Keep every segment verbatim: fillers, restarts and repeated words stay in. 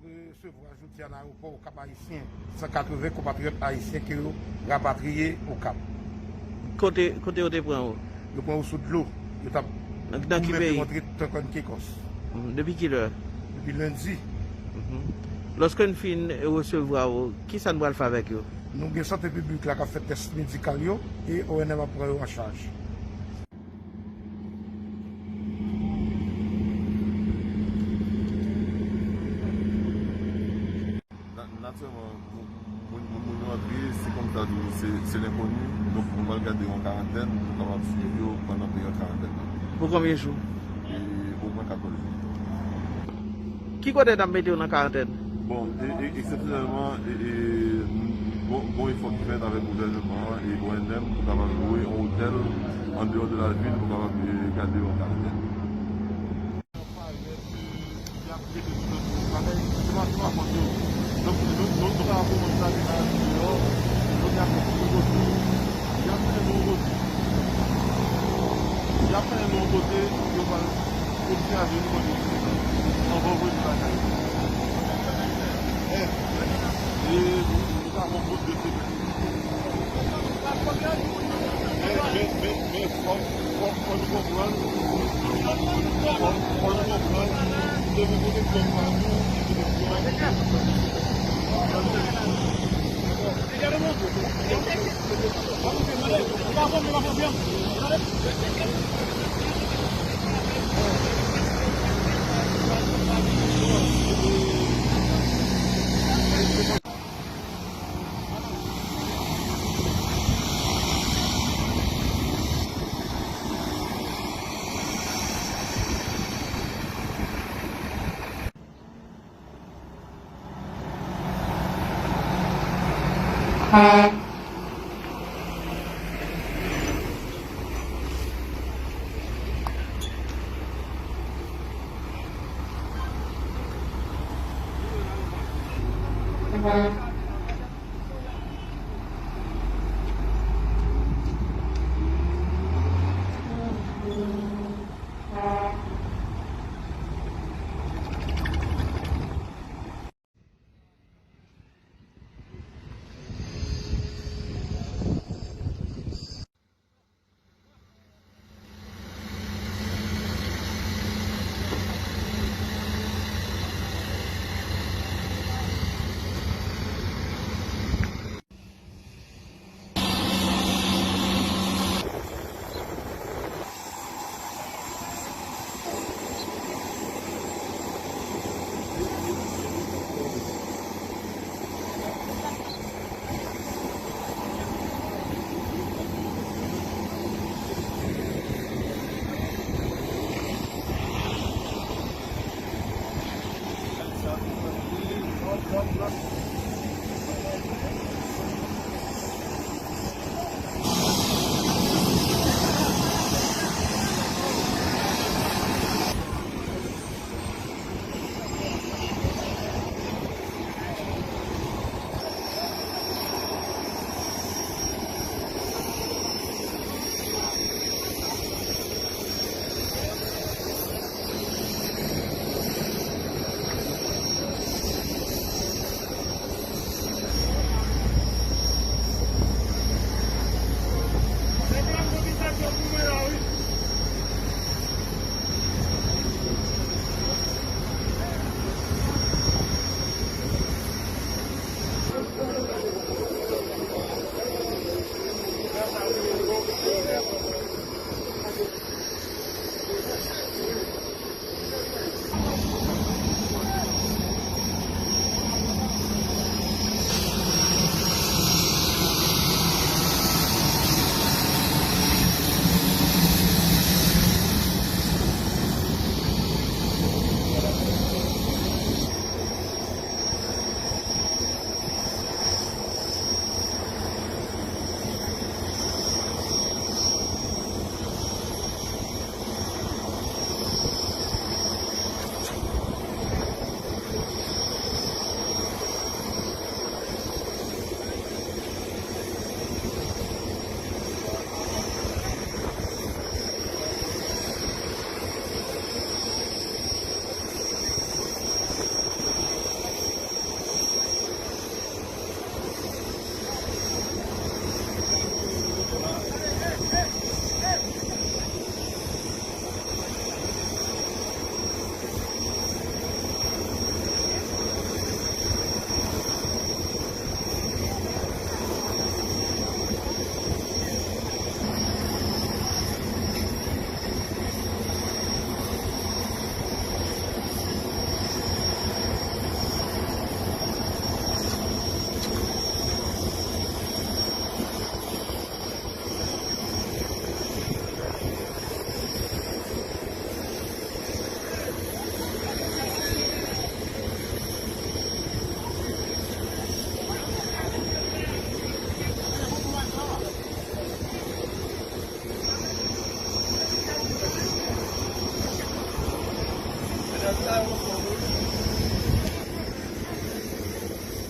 Resevwa jodi a nan ayewopò Okap Ayisyen san katreven konpatriyòt ayisyen ke yo rapatriye Okap. Kote, kote yo te pran yo? Yo pran yo sou dlo. Yo t ap goumen pou rantre Turks and Caicos. Mhm. Depi kilè? Depi lendi. Mhm. Lòske n fin resevwa yo, kisa n pral fè avèk yo? Nou gen sante piblik la k ap fè tès medikal yo e O N M ap pran yo an chaj. Na-, natirèlman, moun, moun, moun yo antre, se kòm sa di, se, se lenkoni. Donk, nou pral gade yo an karantèn, nou kapab swiv yo pandan peryòd karantèn nan. Pou konbyen jou? E omwen katòz jou. Ki kote n ap mete yo nan karantèn? Bon, e, e, eksepsyonèlman, e, e, n-, gon, gon efò ki fèt avèk gouvènman an e O N M pou kapab lwe yon otèl andeyò de lavil pou kapab, e, gade yo an karantèn. Y ap mennen nou yon kote, y ap mennen nou yon kote, yo pral kontinye avè nou pandan anvan voye nou lakay. E nou ta fè yon kout de semèn. Men, men, men, men, fò, fò, fò nou konprann, fò, fò nou konprann, se pou pwoteksyon pa nou, se pwoteksyon pa nou. Tande? Dakò? Tande? Tande?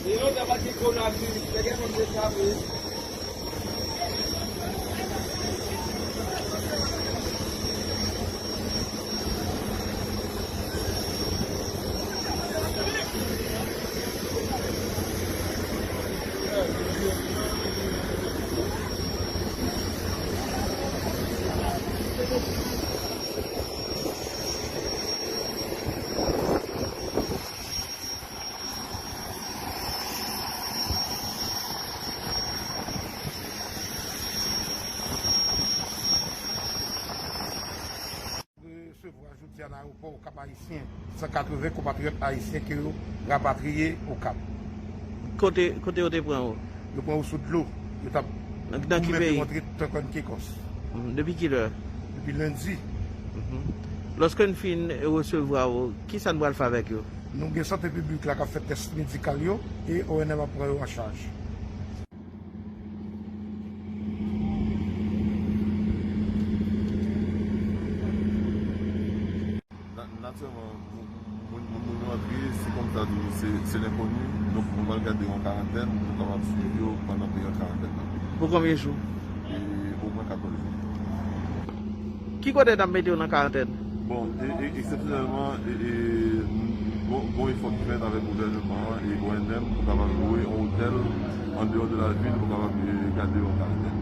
Li lontan pa t gen kowonaviris, nèg yo konn dechape. Nan ayewopò Okap Ayisyen, san katreven konpatriyòt ayisyen ke yo rapatriye Okap. Kote, kote yo te pran yo? Yo pran yo sou dlo. Yo t ap Nan, nan ki goumen pou peyi? Rantre Tòkòn Kekòs. Mhm. Depi kilè? Depi lendi. Mhm. Lòske n fin resevwa yo, ki sa n pral fè avèk yo? Nou gen sante piblik la k ap fè tès medikal yo e O N M ap pran yo an chaj. Na-, natirèlman, moun, moun, moun, moun yo antre, se kòm ta di, se, se lenkoni. Donk, nou pral gade yo an karantèn, nou kapab swiv yo pandan peryòd karantèn nan. Pou konbyen jou? E omwen katòz jou. Ki kote n ap mete yo nan karantèn? Bon, e, e, eksepsyonèlman, e, e, n-, n-, gon, gon efò ki fèt avèk gouvènman an e O N M pou kapab lwe yon otèl andeyò de lavil pou kapab, e, gade yo an karantèn.